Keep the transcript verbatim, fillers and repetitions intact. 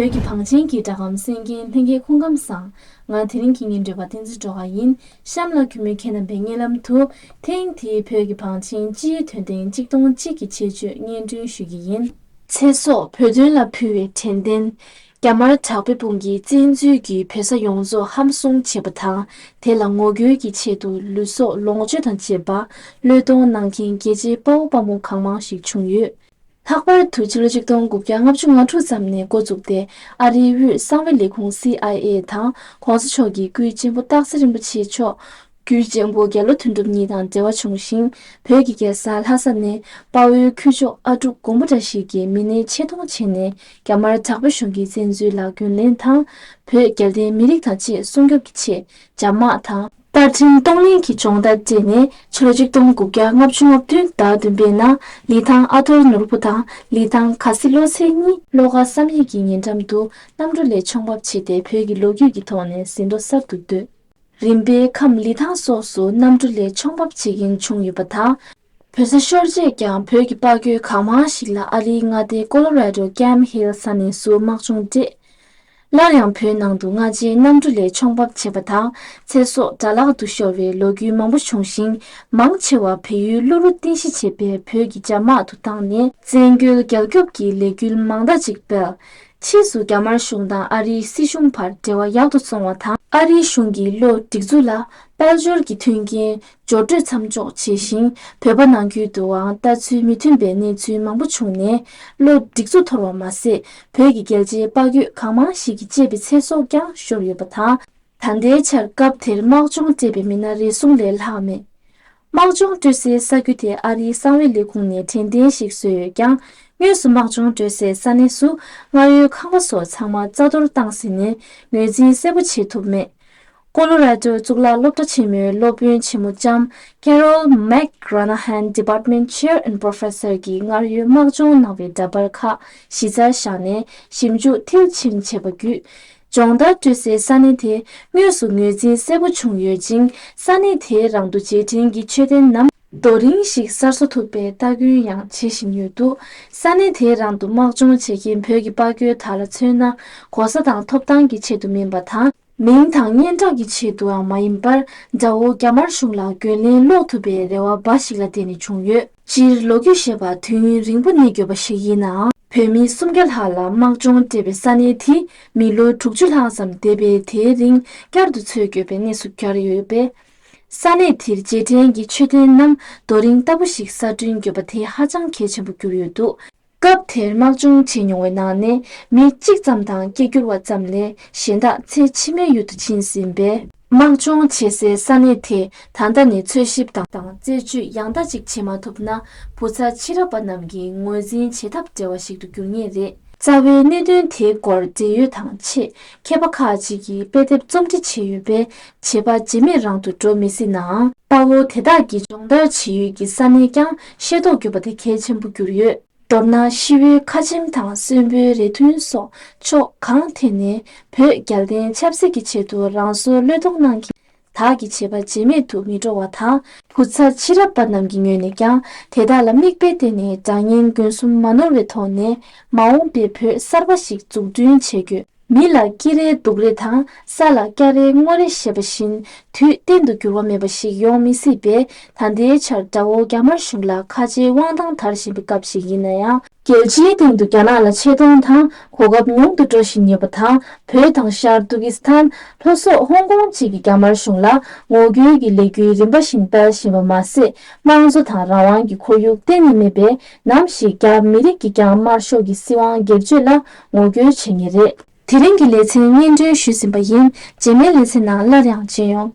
བོད་ཀྱི་བང་ཆེན་གྱི་སྒྲ་སྒམ་གསན་མཁན་ལྷན་རྒྱས་སྐུ་ཁམས་བཟང་། ང་དེ་རིང་གི་སྙན་སྒྲོན་པ་བསྟན་འཛིན་སྒྲོལ་དཀར་ཡིན། གཤམ་ལ་གུས་མོས་ཁྱེད་རྣམ་པའི་སྙན་ལམ་དུ། ཐེངས་འདིའི་བོད་ཀྱི་བང་ཆེན་སྤྱིའི་དོན་ལྡན་གཅིག་སྟོང་གཅིག་གི་ཆེད་བརྗོད་སྙན་སྒྲོན་ཞུ་གི་ཡིན། ཚེ་སྲོག་བོད་དོན་ལ་ཕུལ་བའི་དྲན་རྟེན། རྒྱ་དམར་དྲག་པོའི་དཔུང་གིས་བཙན་འཛུལ་གྱིས་བོད་ས་ཡོངས་རྫོགས་ཧམ་བཟུང་བྱས་པ་དང་། དེ་ལ་ངོ་རྒོལ་གྱི་ཆེད་དུ་ལུས་སྲོག་ལོངས་སྤྱོད་དང་བཅས་པ་བློས་གཏོང་གནང་མཁན་རྒྱལ་གཅེས་དཔའ་བོ་དཔའ་མོ་གང་མང་ཞིག་བྱུང་ཡོད། ལྷག་པར་དུ་ཕྱི་ལོ་ཆིག་སྟོང་དགུ་བརྒྱ་ལྔ་བཅུ་ང་དྲུག་ཙམ་ནས་འགོ་བཙུགས་ཏེ། ཨ་རིའི་དབུས་གསང་བའི་ལས་ཁུངས་སི་ཨའི་ཨེ་དང་གོང་ས་མཆོག་གི་སྐུའི་གཅེན་པོ་སྟག་འཚེར་རིན་པོ་ཆེ་མཆོག་སྐུའི་གཅེན་པོ་རྒྱ་ལོ་དོན་གྲུབ་གཉིས་དང་འབྲེལ་བ་བྱུང་ཞིང་། བོད་ཀྱི་རྒྱལ་ས་ལྷ་ས་ནས་དཔའ་བོའི་ཁྱུ་མཆོག་ཨ་ཕྲུག་མགོན་པོ་འདྲ་ཞིག་གིས་མི་སྣའི་ཆེ་མཐོང་བྱས་ནས། རྒྱ་དམར་དྲག་པོའི་གཞུང་གི་བཙན་འཛུལ་ལ་རྒོལ་ལན་དང་། བོད་རྒྱལ་བསྟན་མི་རིགས་དང་བཅས་སྲུང་སྐྱོབ་ཀྱི་ཆེད་རྒྱ་དམག་དང་། རྟ་ཕྲེང་གཏོང་ལེན་གྱི་སྦྱོང་བརྡར་སྤྲད་ནས། ཕྱི་ལོ་ཆིག་སྟོང་དགུ་བརྒྱ་ལྔ་བཅུ་ང་བདུན་ཟླ་བདུན་པའི་ནང་། ལི་ཐང་ཨ་ཐོར་ནོར་བུ་དང་ལི་ཐང་ག་སི་བློ་ཚེ་གཉིས་བློ་དགའ་བསམ་ཡས་ཀྱི་ཉེ་འགྲམ་དུ་གནམ་གྲུ་ལས་མཆོང་འབབ་བྱས་ཏེ། བོད་ཀྱི་ལོ་རྒྱུས་ཀྱི་ཐོག་ནས་ཟིན་ཐོ་གསར་དུ་བཏོད། རིམ་པས་ཁམས་ལི་ཐང་སོགས་སུ་གནམ་གྲུ་ལས་མཆོང་འབབ་བྱེད་མཁན་བྱུང་ཡོད་པ་དང་། བོད་ས་ཤོར་རྗེས་ཀྱང་བོད་ཀྱི་དཔའ་རྒོད་གང་མང་ཞིག་ལ་ཨ་རིའི་མངའ་སྡེ་ཀོ་ལོ་ར་ཌོ་ཀེམ་ཧིལ་ས་གནས་སུ་དམག་སྦྱོང་སྤྲད། སླར་ཡང་བོད་ནང་དུ་སྔ་རྗེས་གནམ་གྲུ་ལས་མཆོང་འབབ་བྱས་པ་དང་། ཚེ་སྲོག་དགྲ་ལག་ཏུ་ཤོར་བའི་ལོ་རྒྱུས་མང་པོ་བྱུང་ཞིང་། མང་ཆེ་བ་བལ་ཡུལ་གློ་རུ་རྟེན་གཞི་བྱས་པའི་བོད་ཀྱི་རྒྱ་དམག་ཏུ་བཏང་ནས། བཙན་རྒོལ་རྒྱལ་སྐྱོབ་ཀྱི་ལས་འགུལ་མང་དག་ཅིག་སྤེལ། ཕྱིས་སུ་རྒྱ་དམར་གཞུང་དང་ཨ་རིའི་སྲིད་གཞུང་བར་འབྲེལ་བ་ཡག་ཏུ་སོང་བ་དང་། ཨ་རིའི་གཞུང་གིས་བློ་སྒྲིག་འཛུགས་ལ་དཔལ་འབྱོར་གྱི་མཐུན་རྐྱེན་འབྱོར་སྤྲོད་མཚམས་འཇོག་བྱས་ཤིང་། བོད་པ་ནང་ཁུལ་དུའང་ལྟ་ཚུལ་མི་མཐུན་པའི་གནས་ཚུལ་མང་པོ་བྱུང་ནས། བློ་སྒྲིག་འཛུགས་འཐོར་བ་མ་ཟད། བོད་ཀྱི་རྒྱལ་གཅེས་དཔའ་རྒོད་གང་མང་ཞིག་གི་གཅེས་པའི་ཚེ་སྲོག་ཀྱང་ཤོར་ཡོད་པ་དང་། ད་ལྟའི་ཆར་སྐབས་དེར་དམག་སྦྱོང་སྤྲད་པའི་མི་སྣ་རེ་ཟུང་ལས་ལྷག་མེད། དམག་སྦྱོང་སྤྲོད་སའི་ས་རྒྱུ་དེ་ཨ་རིའི་གསང་བའི་ལས་ཁུངས་ནས་དྲན་རྟེན་ཞིག་བཟོས་ཡོད་ཀྱང་། དངོས་སུ་དམག་སྦྱོང་སྤྲོད་སའི་ས་གནས་སུ་སྔར་ཡོད་ཁང་པ་སོགས་ཚང་མ་རྩ་གཏོར་བཏང་ཟིན་ནས། ངོས་འཛིན་གསལ་པོ་བྱེད་ཐུབ་མེད། ཀོ་ལོ་ར་ཌོ་གཙུག་ལག་སློབ་གྲྭ་ཆེན་མོའི་སློབ་དཔོན་ཆེན་མོ་ལྕམ་Carol McGranahan, Department Chair and Professor གྱིས་སྔར་ཡོད་དམག་སྦྱོང་གནང་བའི་འདྲ་པར་ཁག་གཞི་རྩར་བཞག་ནས་ཞིབ་འཇུག་མཐིལ་ཕྱིན་བྱས་པ་བརྒྱུད། སྦྱོང་བརྡར་སྤྲོད་སའི་ས་གནས་དེ་དངོས་སུ་ངོས་འཛིན་གསལ་པོ་བྱུང་ཡོད་ཅིང་། ས་གནས་དེའི་རང་དུ་རྗེས་དྲན་གྱི་མཆོད་རྟེན་ནམ་རྡོ་རིང་ཞིག་གསར་བཟོ་ཐུབ་པའི་སྟ་གོན་ཡང་བྱེད་བཞིན་ཡོད་འདུག། ས་གནས་དེའི་རང་དུ་དམག་སྦྱོང་བྱེད་མཁན་བོད་ཀྱི་དཔའ་རྒོད་དག་ལ་མཚོན་ན། གོ་ས་དང་ཐོབ་ཐང་གི་ཆེད་དུ་མིན་པ་དང་། མིང་དང་སྙན་གྲགས་ཀྱི་ཆེད་དུའང་མ་ཡིན་པར། དགྲ་བོ་རྒྱ་དམར་གཞུང་ལ་རྒོལ་ལན་སློག་ཐུབ་པའི་རེ་བ་འབའ་ཞིག་ལ་བརྟེན་ནས་བྱུང་ཡོད། སྤྱིར་ལོ་རྒྱུས་ཞེས་པ་དུས་ཡུན་རིང་པོ་གནས་དགོས་པ་ཞིག་ཡིན་ནའང་། བོད་མི་སུམ་བརྒྱ་ལྷག་ལ་དམག་སྦྱོང་སྤྲད་པའི་ས་གནས་དེ་མི་ལོ་དྲུག་ཅུ་ལྷག་ཙམ་འདས་པའི་དེའི་རིང་བསྐྱར་དུ་འཚོལ་དགོས་པའི་གནས་སུ་གྱར་ཡོད་པས། ས་གནས་དེར་རྗེས་དྲན་གྱི་མཆོད་རྟེན་ནམ་རྡོ་རིང་ལྟ་བུ་ཞིག་གསར་སྐྲུན་དགོས་པ་དེ་ཧ་ཅང་གལ་ཆེན་པོ་གྱུར་ཡོད་འདུག། སྐབས་དེར་དམག་སྦྱོང་བྱེད་མྱོང་བའི་ནང་ནས་མི་གཅིག་ཙམ་དང་སྐད་སྒྱུར་བ་ཙམ་ལས་གཞན་དག་ཚེ་ཕྱི་མའི་ཡུལ་དུ་ཕྱིན་ཟིན་པས། དམག་སྦྱོང་བྱེད་སའི་ས་གནས་དེ་ད་ལྟ་ནས་འཚོལ་ཞིབ་དང་། དང་རྩད་གཅོད་ཡང་དག་ཅིག་བྱེད་མ་ཐུབ་ན། བུ་ཚ་ཕྱི་རབས་པ་རྣམས་ཀྱིས་ངོས་འཛིན་བྱེད་ཐབས་བྲལ་བ་ཞིག་ཏུ་འགྱུར་ངེས་རེད། རྩ་བའི་གནད་དོན་དེའི་སྐོར་འབྲེལ་ཡོད་དང་ཆེད་མཁས་པ་ཁག་ཅིག་གིས་དཔེ་དེབ་རྩོམ་སྒྲིག་བྱས་ཡོད་པས། བྱེད་པ་བྱེད་མེད་རང་དུ་འགྲོ་མི་སྲིད་ནའང་། དཔའ་བོ་དེ་དག་གིས་སྦྱོང་བརྡར་བྱེད་ཡུལ་གྱི་ས་གནས་ཀྱང་ཤེས་རྟོགས་དགོས་པ་དེ་གལ་ཆེན་པོ་གྱུར་ཡོད། མདོར་ན། ཤི་བོའི་ཁ་ཆེམས་དང་གསོན་པོའི་རེ་ཐུང་སོགས་ཕྱོགས་གང་ཐད་ནས་བོད་རྒྱལ་བསྟན་ཆབ་སྲིད་ཀྱི་ཆེད་དུ་རང་སྲོག་བློས་གཏོང་གནང་མཁན་དག་གི་བྱེད་པ་བྱེད་མེད་དུ་མི་འགྲོ་བ་དང་། བུ་ཚ་ཕྱི་རབས་པ་རྣམས་ཀྱི་ངོས་ནས་ཀྱང་དེ་དག་ལ་མིག་དཔེ་བལྟས་ནས། དགྲ་གཉེན་མགོན་གསུམ་མ་ནོར་བའི་ཐོག་ནས། མ་འོངས་པའི་བོད་གསར་པ་ཞིག་འཛུགས་སྐྲུན་བྱེད་དགོས། མི་ལ་སྐྱིད་རེ་སྡུག་རེ་དང་། ས་ལ་སྐྱ་རེ་སྔོ་རེ་ཞེས་པ་བཞིན། དུས་གཏན་དུ་འགྱུར་བ་མེད་པ་ཞིག་ཡོང་མི་སྲིད་པས། ད་ལྟའི་ཆར་དགྲ་བོ་རྒྱ་དམར་གཞུང་ལ་ཁ་རྗེའི་དབང་ཐང་དར་བཞིན་པའི་སྐབས་ཤིག་ཡིན་ན་ཡང་། རྒྱལ་སྤྱིའི་སྟེང་དུ་རྒྱ་ནག་ལ་ཆེ་མཐོང་དང་གོ་སྐབས་ཉུང་དུ་འགྲོ་བཞིན་ཡོད་པ་དང་། བོད་དང་ཤར་ཏུར་ཀི་སི་ཐན། ལྷོ་སོག་ཧོང་ཀོང་བཅས་ཀྱི་རྒྱ་དམར་གཞུང་ལ་ངོ་རྒོལ་གྱི་ལས་འགུལ་རིམ་པ་བཞིན་སྤེལ་བཞིན་པ་མ་ཟད། དམངས་གཙོ་དང་རང་དབང་གི་ཁོར་ཡུག་གཏན་ནས་མེད་པས། ནམ་ཞིག་རྒྱ་མི་རིགས་ཀྱིས་ཀྱང་དམར་ཤོག་གི་སྲིད་དབང་སྒེར་གཅོད་ལ་ངོ་རྒོལ་བྱེད་ངེས་རེད། དེ་རིང་གི་ལེ་ཚན་སྙན་སྒྲོན་ཞུས་ཟིན་པ་ཡིན། རྗེས་མའི་ལེ་ཚན་ནང་སླར་ཡང་མཇལ་ཡོང་།